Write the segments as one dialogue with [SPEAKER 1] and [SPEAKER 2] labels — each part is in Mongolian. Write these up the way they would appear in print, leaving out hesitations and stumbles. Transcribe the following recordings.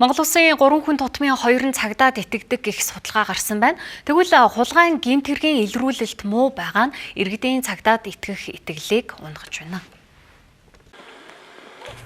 [SPEAKER 1] Монгол улсын 3 хүн тутмын 2 нь цагдаад итгэдэг гэх судалгаа гарсан байна. Тэгвэл хулгайн гэмт хэргийн илрүүлэлт муу байгаа нь иргэдийн цагдаад итгэх итгэлийг унгаж байна.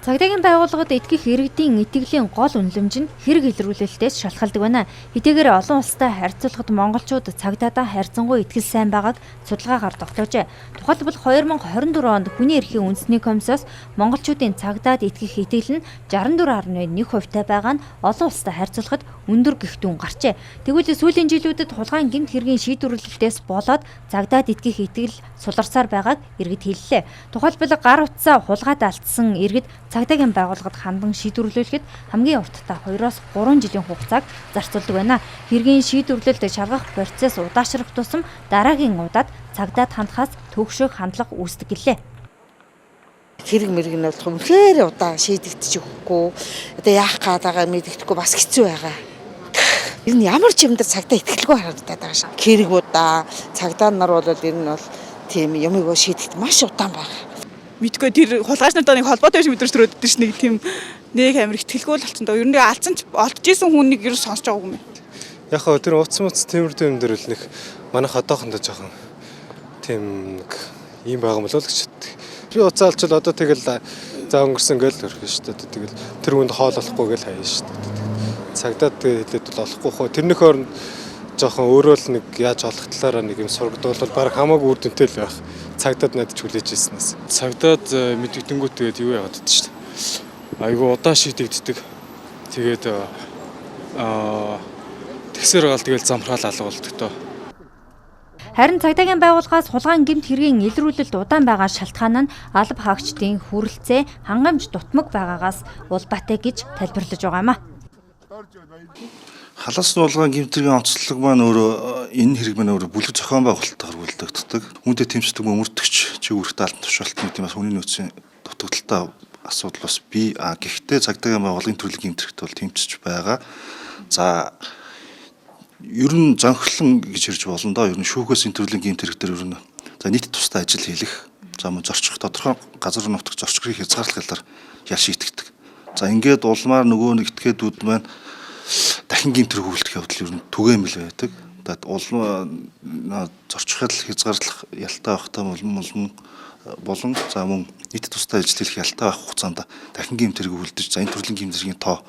[SPEAKER 2] Цагдаагийн байгууллагад итгэх иргэдийн итгэлийн гол үнэлэмж нь хэрэг илрүүлэлтээс шалтгаалдаг байна. Хэдийгээр олон улстай харьцуулахад монголчууд цагдаадаа харьцангуй итгэл сайн байгааг судалгаагаар тогтоожээ. Тухайлбал 2024 онд хүний эрхийн үндэсний комиссоос монголчуудын цагдаад итгэх итгэл нь 64.1% байгаа нь олон улстай харьцуулахад өндөр гэх дүн гарчээ. Тэгвэл сүүлийн жилүүдэд хулгайн гэмт хэргийн шийдвэрлэлтээс болоод цагдаад итгэх итгэл суларсаар байгааг иргэд хэллээ. Тухайлбал гар утсаа хулгайд алдсан иргэд цагдаагийн байгууллагад хандан шийдвэрлүүлэхэд хамгийн уртдаа 2-оос 3 жилийн хугацааг зарцуулдаг байна. Хэргийн шийдвэрлэлд шалгах процесс удаашрах тусам дараагийн удаад цагдаад хандахаас төгшөөх хандлага үүсдэг гэлээ.
[SPEAKER 3] Хэрэг мэрэг нь болох үнэхээр удаан шийдэгдэж өгөхгүй. Одоо яах гээд байгаа мэддэхгүй, бас хэцүү байгаа. Ер нь ямар ч юм дээр цагдаа итгэлгүй харагдаад байгаа шээ. Хэрэг удаа, цагдаа нар бол ер нь бол тийм юмыг шийдэхэд маш удаан байна.
[SPEAKER 4] Мэдгүй, тэр хулгайч нартай нэг холбоотой биш мэдрэмж төрөөд идэв ш, нэг тийм нэг амар итгэлгүй л болчихсон доо. Ер нь алдсан ч олдож исэн хүн нэг ер нь сонсож байгаагүй юм.
[SPEAKER 5] Яг хаа тэр утас муц тиймэрхүү юм дээр л нэг манайх одоохондоо жоохон тийм нэг ийм байгаа юм болоо л гэж боддог. Би утсаа олчвол одоо тэгэл за өнгөрсөн гээл өрхөн шүү дээ. Тэгэл тэр хүнд хоол олохгүй гээл хаяа шүү дээ. Цагдаад тэгээ хэлээд бол олохгүй хөө. Тэрний хооронд жоохон өөрөө л нэг яаж олох талаараа нэг юм сургадуул баг хамаагүй үр дүнтэй л байх. Цагдаад надад хүлээж ирснээс.
[SPEAKER 6] Цагдаад мэдэгдэнгүүт тэгээд юу яагаад гэдэг чинь. Айгу удаан шийдэгддэг. Тэгээд тэгсэр гал тэгэл замхраал алга болдог тоо.
[SPEAKER 2] Харин цагдаагийн байгууллагаас хулгайн гэмт хэргийн илрүүлэлт удаан байгаа шалтгаан нь алба хаагчдын хүрэлцээ, хангамж дутмаг байгаагаас улбаатай гэж тайлбарлаж байгаа юм а.
[SPEAKER 7] Халаас нуулгаан гэмт хэргийн онцлог маань өөрөө энэ хэрэг маань өөрөө бүлэг зохион байгуулалтаар бүрдэгддэг. Үүнтэй тэмцдэг мөрдөгч чиг үүрэгтэй албан тушаалт нэг тийм бас хүний нөөцийн дутагдалтай асуудал бас бий. А гэхдээ цагдаагийн байгууллагын төрлийн гэмт хэрэгт бол тэмцэж байгаа. За, ер нь зонхлон гэж хэлж болно доо. Ер нь шүүхээс энэ төрлийн гэмт хэрэг дээр ер нь за нийт тустай ажил хийх, за мөн зорчих тодорхой газар нутаг зорчгыг хязгаарлах талаар ял шийтгэдэг. За, ингээд улмаар нөгөө нэг этгээдүүд маань дахин гэмт хэрэг үйлдэх явдал ер нь түгээмэл байдаг. Тэгээд улам зорчхол хязгаарлах ялтай байхтай улам болон за мөн нийт тустай ажил хийх ялтай байх хугацаанд дахин гэмт хэрэг үлдэж, за энэ төрлийн гэмт хэргийн тоо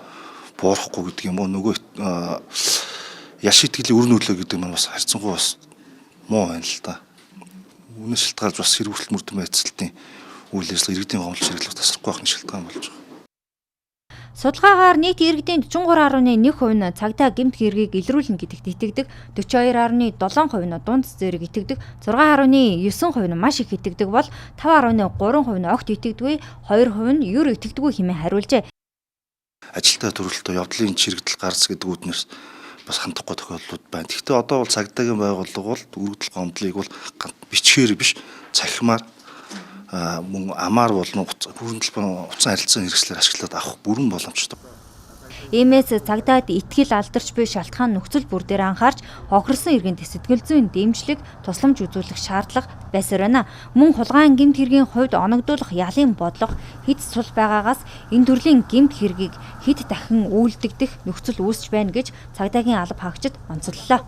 [SPEAKER 7] буурахгүй гэдэг юм уу, нөгөө ял шийтгэлийн үр нөлөө гэдэг маань бас харьцангуй бас муу байна л да. Үүнээс шалтгаалж бас хэрэг хүртэл мөрдөн байцаалтын үйл ажиллагаа, иргэдийн гомдол чиглэл тасрахгүй байх нь шалтгаан болж байгаа.
[SPEAKER 2] Судалгаагаар нийт иргэдийн 43.1% нь цагдаа гэмт хэргийг илрүүлнэ гэдэгт итгэдэг, 42.7% нь дунд зэрэг итгэдэг, 6.9% нь маш их итгэдэг бол 5.3% нь огт итгэдэггүй, 2% нь ер итгэдэггүй хэмээн хариулжээ.
[SPEAKER 7] Ажилтаа төрөлтөө явдлын чирэгдэл гарц гэдэг үүднээс бас хандахгүй тохиолдлууд байна. Гэхдээ одоо бол цагдаагийн байгууллага бол өргөдөл гомдлыг бол бичгээр биш, цахимаар мөн амаар болон бүрэн төлбөр утсан харилцааны хэрэгслээр ашиглаад авах бүрэн боломжтой.
[SPEAKER 2] Иймээс цагдаад итгэл алдарч буй шалтгаан нөхцөл бүр дээр анхаарч хохирсон иргэнд сэтгэл зүйн дэмжлэг, тусламж үзүүлэх шаардлага байсаар байна. Мөн хулгайн гэмт хэргийн хувьд оногдуулах ялын бодлого хэд сул байгаагаас энэ төрлийн гэмт хэргийг хэд дахин үйлдэгдэх нөхцөл үүсч байна гэж цагдаагийн алба хаагчид онцоллоо.